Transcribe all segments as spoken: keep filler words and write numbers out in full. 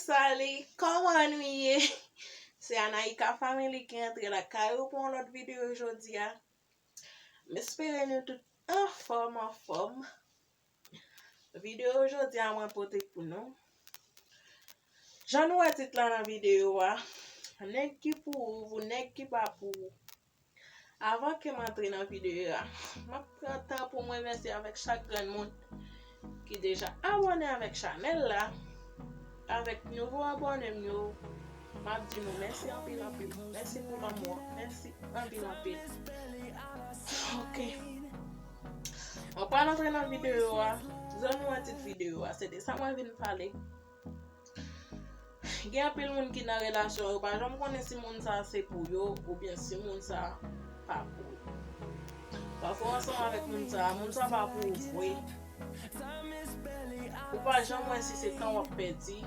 Salut, kòman nou ye? Se Anaïka Family ki antre lakay ou pou yon lòt videyo jodi a. M espere nou tout anfòm, anfòm. Videyo jodi a mwen pote pou nou. Jan nou wè tit la nan videyo a, nèg ki pou ou, nèg ki pa pou ou. Avan ke m antre nan videyo a, m ap pran tan pou m remèsye avèk chak grenn moun ki deja abòne avèk chanèl la. Avèk nouvo abòne m yo, m ap di nou mèsi anpil, anpil. Mèsi pou lanmou an. Mèsi anpil, anpil. Ok. Mwen pral antre nan videyo a. Jan nou wè tit videyo a, se de sa mwen vin pale. Gen anpil moun ki nan relasyon, yo pa janm konnen si moun sa se pou yo, oubyen si moun sa pa pou yo. Pafwa w ansanm avèk moun sa, moun sa pa pou ou vre. Ou pa janm wè si se tan w ap pèdi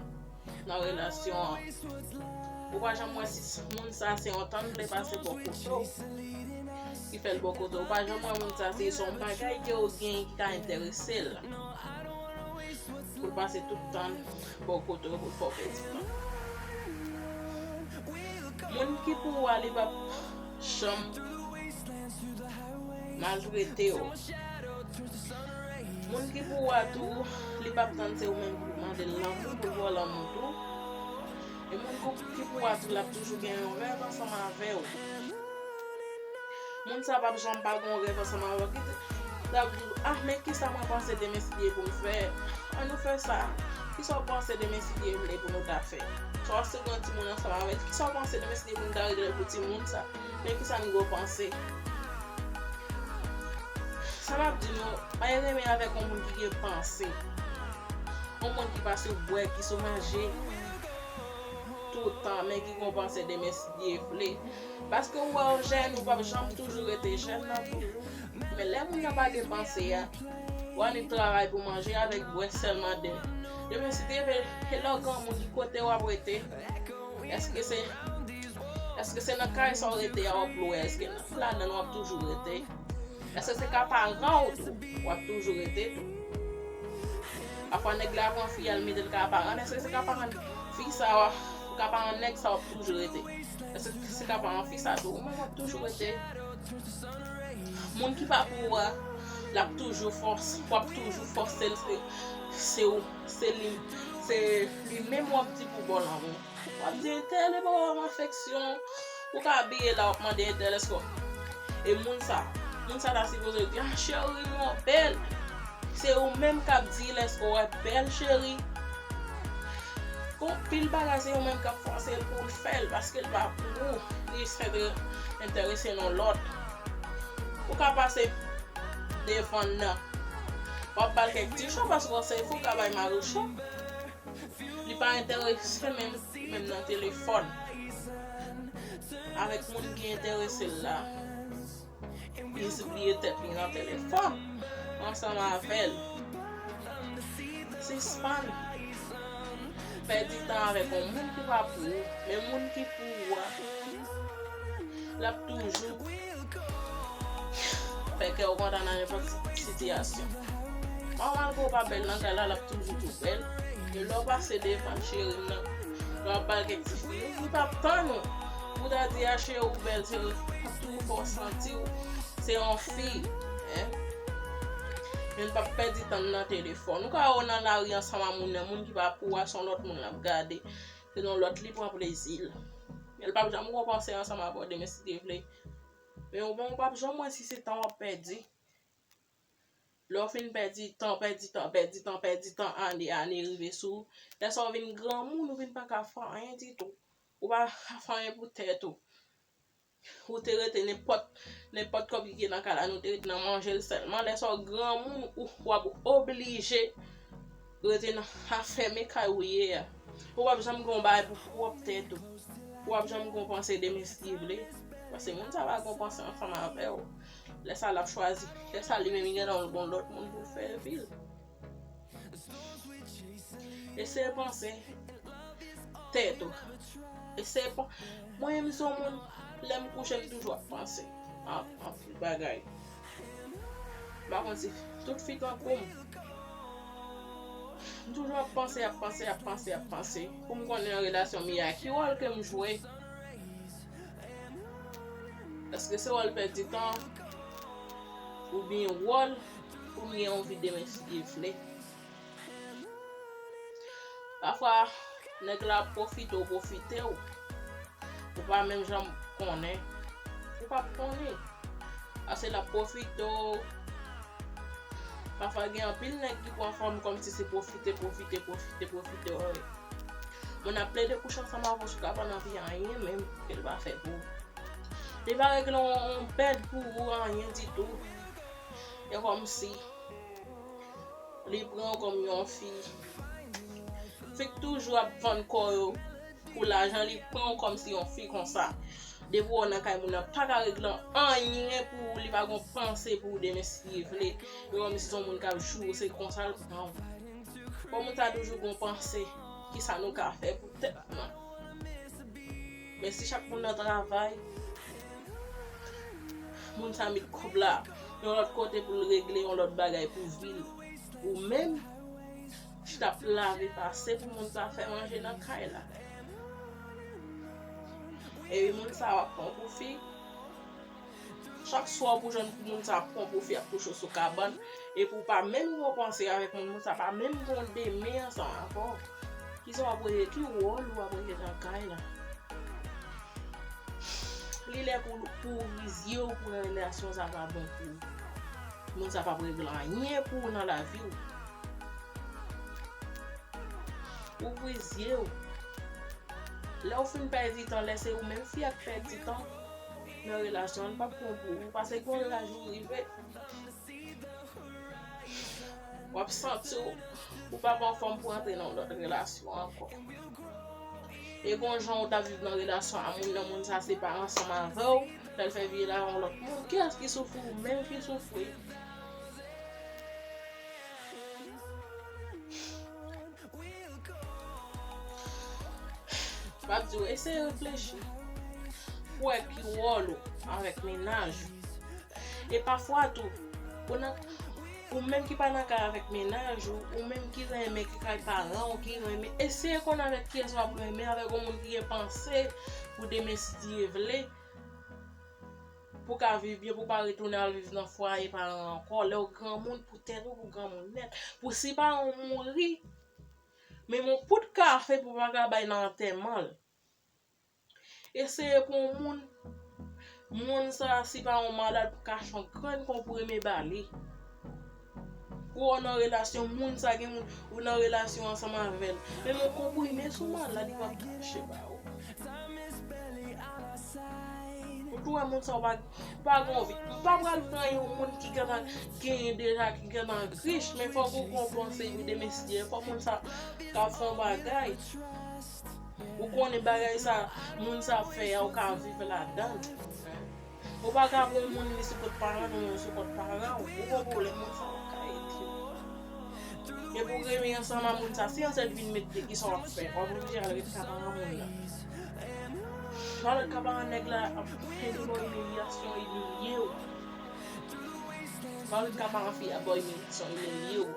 nan relasyon an. Ou pa janm wè si s- moun sa se yon tan l vle pase bò kote w ki fè l bò kote w. Ou pa janm wè moun sa se se yon bagay ke w gen ki ka enterese l pou l pase tout tan l bò kote w pou l fè w pèdi tan. Moun ki pou ou a, li p ap janm maltrete w. Moun ki pou ou a tou, li p ap tann se ou menm pou mande l lanmou, pou l ba w lanmou tou. E moun ki pou ou a tou, l ap toujou gen yon rèv ansanm avè w. Moun sa p ap janm pa gen yon rèv ansanm avè w. Ki t- l ap di w, ah, men kisa mwen panse demen si Dye pou m fè? Ann nou fè sa. Kisa w panse demen si Dye vle pou nou ta fè? Swa w se gen yon timoun ansanm avè l, kisa w panse demen si Dye pou nou ta regle pou timoun sa? Men kisa nou panse? Sa m ap di nou, pa renmen avèk yon moun ki gen panse. Yon moun ki pa sou bwè, ki sou manje toutan, men ki gon panse demen si Dye vle. Paske ou wè w jèn, ou p ap janm toujou rete jèn nan toujou. Men lè moun nan pa gen panse a, ou annik travay pou manje avèk bwè sèlman demen. Demen si Dye vle, e lè w granmoun, ki kote w ap rete? Èske se, èske se nan kay sa w rete a w ap lwe? Èske nan ladan w ap toujou rete? Èske se ka paran w tou w ap toujou rete tou? Pafwa nèg la pran fi a l mete l ka paran l. Èske se ka paran fi sa w ap, ka paran nèg sa w ap toujou rete? Èske se ka paran fi sa tou ou menm w ap toujou rete? Moun ki pa pou ou a, l ap toujou fòs, w ap toujou fòse l, se, se ou, se li, se li menm w ap di pou ba w lanmou. W ap di entèl e pa w ba m afeksyon. Ou ka abiye la, w ap mande entèl èske w, e moun sa, moun sa ta sipoze di, ah, cheri, mwen bèl. Se ou menm k ap di l èske w bèl, cheri. Gon pil bagay se ou menm k ap fòse l pou l fè l, paske l pa pou ou. Li jis enterese nan lòt. Ou ka pase devan l nan. W ap ba l kèk ti cho paske w se fi w ka bay mari w cho. Li pa enterese menm, menm nan telefòn. Avèk moun ki enterese l la, li bliye tèt li nan telefòn ansanm avè l. Sispann pèdi tan avèk yon moun ki pa pou ou, men moun ki pou ou a, l ap toujou fè kè w kontan nan nenpòt sitiyasyon. Manman l ke w pa bèl nan kay la, l ap toujou tou bèl. E lè w pase devan cheri m nan, lè w ap ba l kèk ti fi, li p ap tann ou pou ta di a cheri w bèl, cheri, l ap toujou fè w santi w se yon fi. Hein? Men l p ap pèdi tan nan telefòn. Ou ka wè w nan lari ansanm a moun nan, moun ki pa pou w a, se yon lòt moun l ap gade. Se yon lòt li pran plezi l. Men l p ap janm gon panse ansanm avè w demen si Dye vle. Men ou menm ou p ap janm wè si se tan w ap pèdi. Lè w fin pèdi tan, pèdi tan, pèdi tan, pèdi tan, ane, ane rive sou ou. Lè sa w vin granmoun, ou vin pa ka fè anyen ditou. Ou pa ka fè anyen pou tèt ou. Ou te rete nenpòt, nenpòt kòb ki gen nan kay la, nou te rete nan manje l sèlman. Lè sa w granmoun, ou, w ap oblije rete nan afèmen kay ou ye a. Ou p ap janm gen yon bagay pou pwòp tèt ou. Ou p ap janm gen yon panse demen si Dye vle. Paske moun sa pa gen yon panse ansanm avè w. Lè sa l ap chwazi. Lè sa li menm li gentan gon lòt moun pou l fè vi l. Eseye panse tèt ou. Eseye pa, mwen menm se yon moun, lè m kouche m toujou ap panse an, anpil bagay. M pa konn si tout fi tankou m. M toujou ap panse, ap panse, ap panse, ap panse. Pou m konnen nan relasyon m ye a, ki wòl ke m jwe? Èske se wòl pèdi tan? Oubyen wòl pou m gen yon vi demen si Dye vle? Pafwa, nèg la ap pwofite w, pwofite w. Ou pa menm janm konnen. Ou p ap konnen. Paske l ap pwofite w. Pafwa gen anpil nèg ki pran fanm kòmsi se pwofite, pwofite, pwofite, pwofite w ye. Moun ap plede kouche ansanm avè w sou kabann anvi anyen menm ke l pa fè pou ou. Li pa regle yon, yon bèd pou ou, anyen ditou. E kòmsi li pran w kòm yon fi. Fi k toujou ap vann kò yo pou lajan, li pran w kòmsi yon fi konsa. Depi w nan kay moun nan, pa ka regle anyen pou ou, li pa gon panse pou ou demen si Dye vle. E kòmsi se yon moun k ap joure, se konsa l pran w. Fò moun sa toujou gon panse, kisa nou ka fè pou tèt nou. Men si chak moun nan travay, moun sa met kòb la yon lòt kote pou l regle yon lòt bagay pou vi l. Ou menm, chita ap lave pase pou moun sa fè manje nan kay la. Epi moun sa w ap pran pou fi. Chak swa ou pou jwenn moun sa pran pou fi ap kouche sou kabann, epi ou pa menm gon panse avèk moun, moun sa pa menm gon demen ansanm avè w. Kisa w ap rete, ki wòl ou ap rete nan kay la? Li lè pou, pou ouvri zye w pou relasyon sa pa bon pou ou. Moun sa p ap regle anyen pou ou nan lavi w. Ouvri zye w. Lè w fin pèdi tan, lè se ou menm fi a k pèdi tan nan relasyon an, li p ap bon pou ou. Paske gen yon laj ou rive, w ap santi w, ou p ap anfòm pou antre nan yon lòt relasyon ankò. E gon jan ou t ap viv nan relasyon a moun nan, moun sa separe ansanm avè w, lè l fè vye la yon lòt moun. Kiyès ki soufri? Ou menm ki soufri. M ap di w, eseye reflechi pou wè ki wòl ou avèk mennaj ou. E pafwa tou, ou nan, ou menm ki pa nan kay avèk mennaj ou, ou menm ki renmen, ki kay paran w, ki renmen, eseye konn avèk kiyès w ap renmen, avèk yon moun ki gen panse pou demen si Dye vle, pou w ka viv byen, pou w pa retounen al viv nan fwaye paran ankò. Lè w granmoun, pou tèt ou, pou granmoun nèt. Pou si paran w mouri, menm yon pout kafe pou w pa ka bay nan antèman l. Eseye pou yon moun, moun sa, si pa yon malad, pou kache yon grenn konprime ba li. Ou nan relasyon, moun sa gen moun, ou nan relasyon ansanm avè l. Men yon konprime sou malad, li p ap kache ba ou. Ou tou wè moun sa, ou pa, ou pa gen anvi. Ou pa pral pran yon moun ki gentan genyen deja, ki gentan rich, men fòk ou gon panse pou demen si Dye, fòk moun sa ka fè yon bagay. Ou konnen bagay sa, moun sa ap fè a, ou ka viv ladan l. Ou pa ka pran yon moun li sou kont paran l, ou menm sou kont paran w. Ou gon pwoblèm, moun sa pa ka ede w. Epi w renmen ansanm a moun sa, si yon sèl vin met de, kisa w ap fè? W ap oblije al ret ka paran moun nan. W al ret ka paran nèg la, ap fè li ba w imilyasyon, imilye w. W al ret ka paran fi a ba w imilyasyon, imilye w.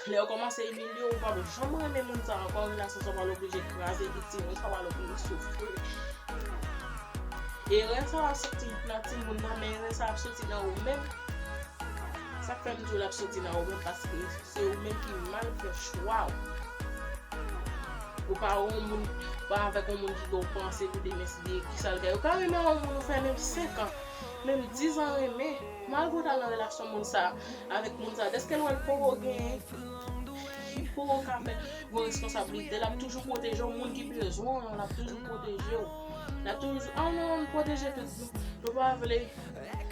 Lè yo kòmanse imilye w, ou p ap janm renmen moun sa ankò, relasyon sa pral oblije kraze, epi timoun sa pral oblije soufri. Erè sa a soti nan timoun nan, men erè sa a ap soti nan ou menm. Sa k fè m di w l ap soti nan ou menm, paske se ou menm ki mal fè chwa w. Ou pa yon moun, ou pa avèk yon moun ki gen yon panse pou demen, si Dye, kisa l ka. Ou ka renmen yon moun, ou fè menm senk an, menm diz an renmen. Malgre w t al nan relasyon moun sa, avèk moun sa, dèske l wè l poko genyen, li poko ka fè gon responsablite, l ap toujou pwoteje w, moun ki bezwen w lan, l ap toujou pwoteje w. L ap toujou, ah non, nou pwoteje tout nou. Nou pa vle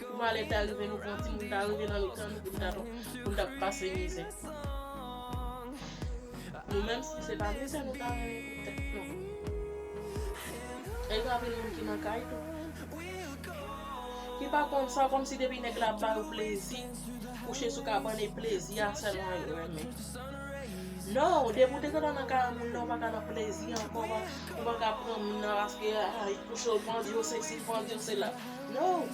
pou malè ta rive nou, pou yon timoun ta rive nan mitan nou, pou n ta, pou n ta pase mizè. Nou menm, si se pa mizè nou ta renmen pou tèt nou. E gen anpil moun ki nan kay tou, ki pa konn sa, kòmsi depi nèg la ba yo plezi, kouche sou kabann e plezi a sèlman yo renmen. Non, depi w te gentan nan kay a moun nan, ou pa ka nan plezi ankò, ou pa, ou pa ka pran moun nan paske, ah, li kouche, pandye w sesi, pandye w sela. Non.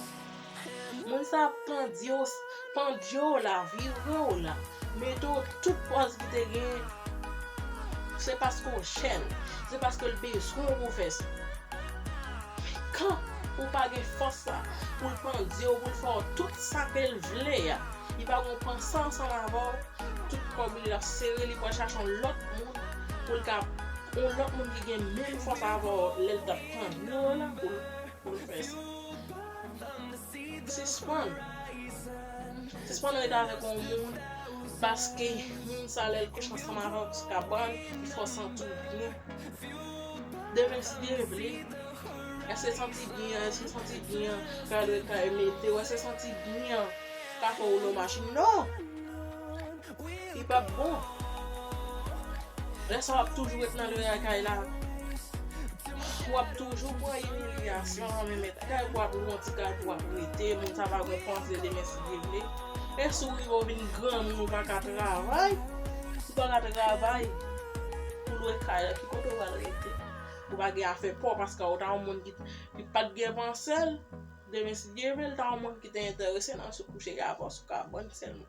Moun sa ap pandye w, pandye w la, vire w la. mete w tout pòz ki te gen, se paske w jèn, se paske l bezwen w pou fè sa. Men kan ou pa gen fòs la, pou l pandye w, pou l fè w tout sa ke l vle a, li pa gon panse ansanm avè w, tout kòb li l ap sere, li pral chache yon lòt moun, pou l ka, yon lòt moun ki gen menm fòs avè w, lè l t ap pandye w la, pou l pou l fè sa. Sispann. Sispann rete avèk yon moun, paske moun sa lè l kouche ansanm avè w sou kabann, li fè w santi w byen. Demen, si Dye vle, èske santi byen an, èske santi byen an ka lwe kay mete w, èske santi byen an ka fè w woule machin? Non! Li p ap bon. Lè sa w ap toujou ret nan lwe a kay la. W ap toujou pran imilyasyon nan men mèt kay pou w ap lwe yon ti kay pou w ap rete. Moun sa pa gon panse demen si Dye vle. E si w rive w vin granmoun ou pa ka travay, ou pa ka travay pou lwe kay la, ki kote w pral rete? Ou pa gen afè pa w paske w ta yon moun ki, ki pa t gen panse l. Demen si Dye vle, l ta yon moun ki te enterese nan sou kouche avè w sou kabann sèlman.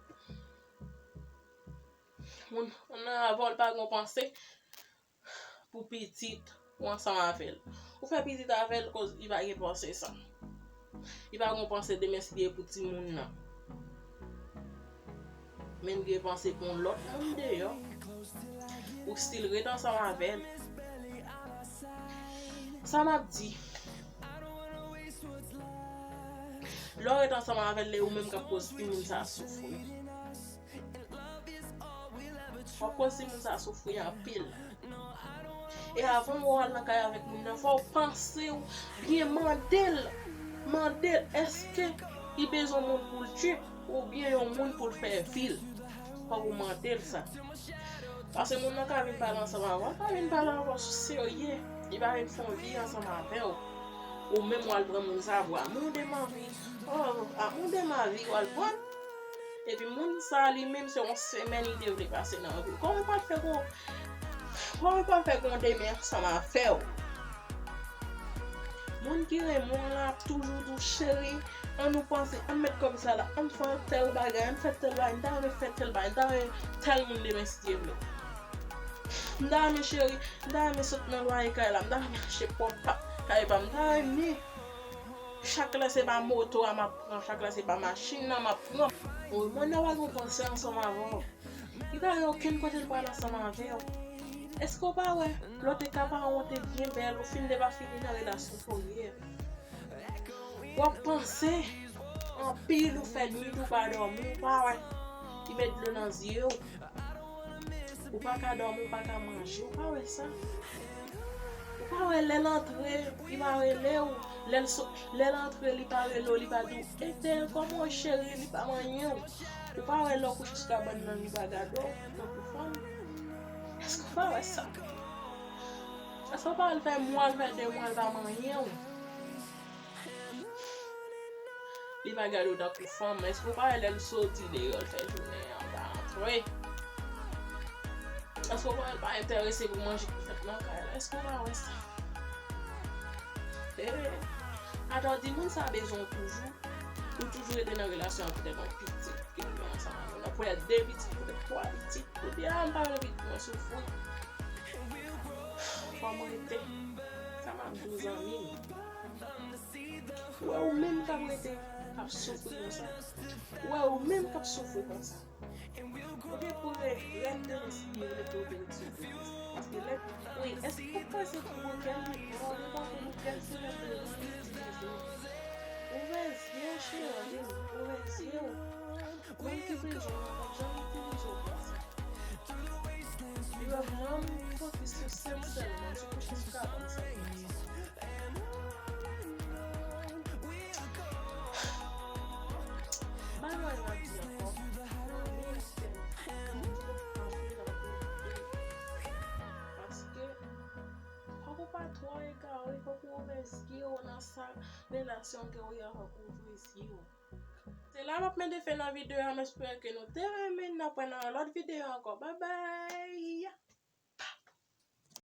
Moun, moun nan avè w, l pa gen yon panse pou pitit ou ansanm avè l. Ou fè pitit avè l, koz li pa gen panse sa. Li pa gen yon panse demen si Dye pou timoun nan. Men l gen panse pou yon lòt moun deyò. Ou still ret ansanm avè l. Sa m ap di, lè w ret ansanm avè l, e ou menm k ap koz timoun sa soufri. W ap koz timoun sa soufri anpil. E avan w al nan kay avèk moun nan, fò w panse w byen, mande l. Mande l, èske li bezwen moun pou l tchwip oubyen yon moun pou l fè vi l? Fòk ou mande l sa. Paske moun nan ka vin pale ansanm avè w, l pa vin pale avè w sou serye. Li pa vin fè yon vi ansanm avè w. Ou menm w al pran moun sa pou amour de ma vie. Oh, amour de ma vie, w al pran l. Epi moun sa li menm se yon semèn li te vle pase nan vi w. Kòman w pral fè gon, kòman w pral fè gon demen ansanm avè w? Moun ki renmen w la ap toujou di w, cheri, ann nou panse, ann met kòb sa la, ann fè tèl bagay, ann fè tèl bagay, m ta renmen fè tèl bagay, m ta renmen tèl moun demen si Dye vle. M ta renmen cheri, m ta renmen sot nan lwaye kay la, m ta renmen achte pòt pa kay pa m, m ta renmen. Chak lè se pa moto a m ap pran, chak lè se pa machin nan m ap pran. Wi, moun nan pa gen yon panse ansanm avè w. Li pa gen okenn kote l pral ansanm avè w. Èske w pa wè, lè w te ka paran w te byen bèl, ou fin de pa fini nan relasyon kounye a? W ap panse anpil, ou fè nwit ou pa dòmi, ou pa wè. Li met dlo nan zye w. Ou pa ka dòmi, ou pa ka manje, ou pa wè sa? Ou pa wè lè l antre, li pa rele w, lè l so-, lè l antre, li pa rele w, li pa di w, "Etèn, kòman w ye, cheri?" Li pa manyen w. Ou pa wè lè w kouche sou kabann nan, li pa gade w, tankou fanm? Èske w pa wè sa? Èske w pa wè l fè mwa, l fè de mwa, l pa manyen w? Li pa gade w tankou fanm. Èske w pa wè lè l soti deyò, l fè jounen an, l pa antre? Èske w pa wè l pa enterese pou manje k fèt nan kay la? Èske w pa wè sa? Eh, atò di moun sa bezwen w toujou. Ou toujou rete nan relasyon an poutèt yon pitit ke nou gen ansanm avè w. Poutèt de pitit, poutèt twa pitit. Ou di, "Ah, m pa vle pitit mwen soufri." Fò m rete. Sa m ap di w, zanmi m. Ou wè ou menm k ap rete, k ap soufri konsa. Ou wè ou menm k ap soufri konsa. Ou gen pou regrèt demen si Dye vle pou ou te ret sou prizon. Paske lè, wi, èske ou panse pou boukel li bon? Ou panse boukel se lè pou ou itilize? Ouvè zye w, cheri, ouvè zye w. Moun ki prizon an p ap janm itilize w konsa. Li wè moun fokis sou sèks sèlman, sou kouche sou kabann sèlman. Bagay la di ankò. Paske fòk ou pa twò egare, fòk ou ouvè zye w nan sa relasyon ke w ye a, fòk ou ouvè zye w. Se la m ap mete fen nan videyo a, m espere ke nou te renmen, n ap wè nan yon lòt videyo ankò. Babay!